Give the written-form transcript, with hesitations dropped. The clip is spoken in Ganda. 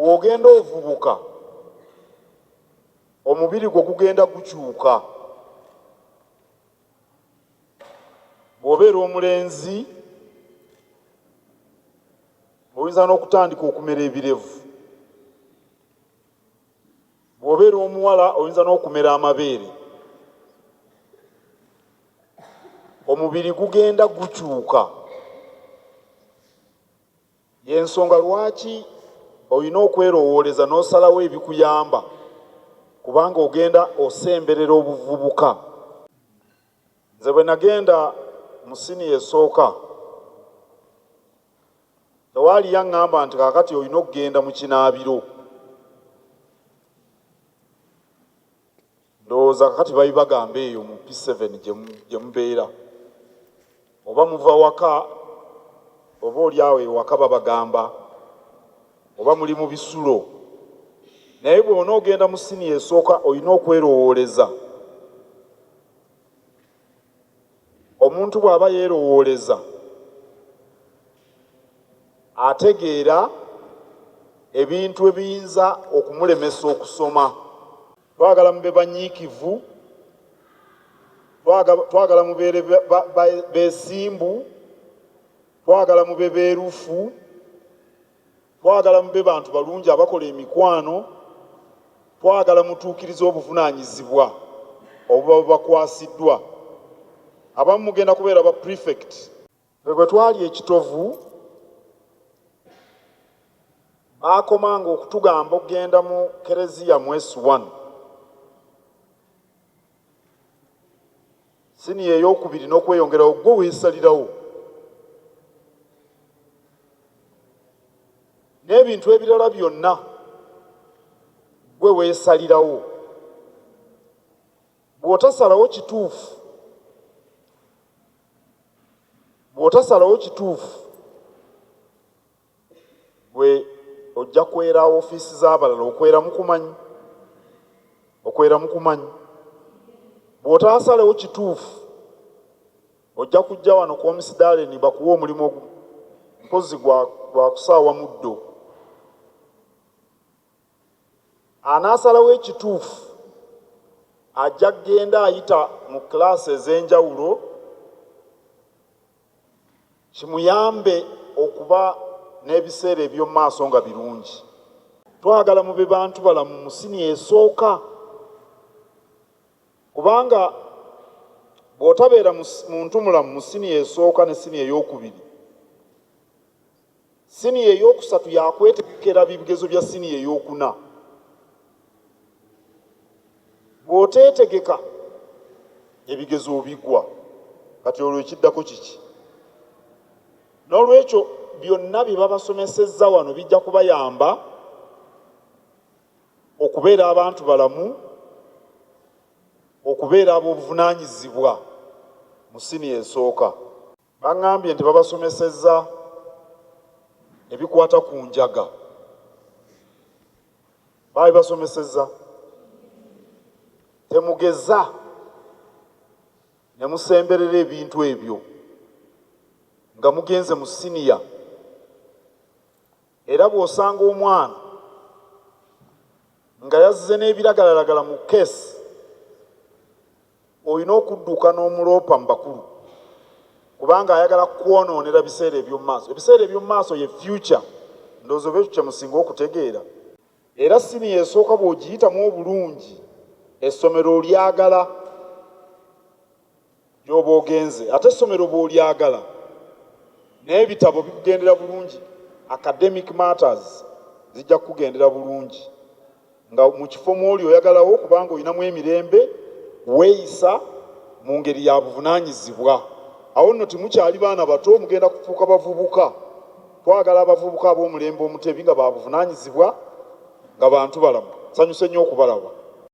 Bw'ogenda ovubuka, omubiri gwo gugenda gukyuka. Bw'obeera omulenzi, oyinza n'okutandika okumera ebirevu. Bw'obeera omuwala, oyinza n'okumera amabeere. Omubiri gugenda gukyuka. Y'ensonga lwaki olina okwerowooleza n'osalawo ebikuyamba kubanga ogenda osemberera obuvubuka. Nze bwe nagenda mu siniya esooka, tewaali yaŋŋamba nti kaakati olina okugenda mu kinaabiro. Ndowooza kakati babibagamba eyo mu P7 gye mubeera, oba muva waka, oba oli awo ewaka babagamba, oba muli mu bisulo. Naye bw'onoogenda mu siniya esooka olina okwerowooleza. Omuntu bw'aba yeerowooleza ategeera ebintu ebiyinza okumulemesa okusoma. Twagala mube banyiikivu, twagala mubeere beesimbu, twagala mube beerufu, twagala mube bantu balungi abakola emikwano, twagala mutuukirize obuvunaanyizibwa obuba bubakwasiddwa. Abamu mugenda kubeera ba prefect. Ffe bwe twali e Kitovu baakomanga okutugamba okugenda mu Kereziya mu S1. Siniya ey'okubiri n'okweyongerawo ggwe weesalirawo. N'ebintu ebirala byonna ggwe weesalirawo. Bw'otasalawo kituufu, bw'otasalawo kituufu, gwe ojja kwera ofiisi z'abalala. Okwera mukumanyi, okwera mukumanyi. Bw'otasalawo kituufu, ojja kujja wano ku Omisidaleni bakuwe omulimu mpozi gwa kusaawa muddo. Anaasalawo ekituufu ajja kugenda ayita mu kkilaasi ez'enjawulo kimuyambe okuba n'ebiseera eby'omu maaso nga birungi. Twagala mube bantu balamu mu siniya esooka kubanga bw'otabeera muntu mulamu mu siniya esooka ne siniya eyookubiri, Siniya eyookusatu yakwetegekera bigezo bya siniya eyookuna. Bw'oteetegeka ebigezo obigwa, kati olwo ekiddako kiki? Noolwekyo byonna bye babasomesezza wano bijja kubayamba okubeera abantu balamu, okubeera ab'obuvunaanyizibwa mu siniya esooka. Baŋŋambye nti babasomesezza ebikwata ku njaga. Babibasomesezza? Temugeza ne musemberera ebintu ebyo nga mugenze mu siniya. Era bw'osanga omwana nga yazze n'ebiragalalagala mu keesi, Olina okudduka n'omuloopa mu bakulu kubanga ayagala kukwonoonera biseera eby'omu maaso. Ebiseera eby'omu maaso ye future. Ndowooza oba ekyo kye musinga okutegeera. Era siniya esooka bw'ogiyitamu obulungi essomero olyagala gy'oba ogenze. Ate essomero bw'olyagala n'ebitabo bikugendera bulungi, academic matters zijja kukugendera bulungi. Nga mu kifo mw'oli oyagalawo kubanga olinamu emirembe, weeyisa mu ngeri ya buvunaanyizibwa. Awo nno temukyali baana bato, mugenda kufuuka bavubuka. Twagala abavubuka ab'omulembe Omutebi nga ba buvunaanyizibwa, nga bantu balamu. Nsanyuse nnyo okubalaba.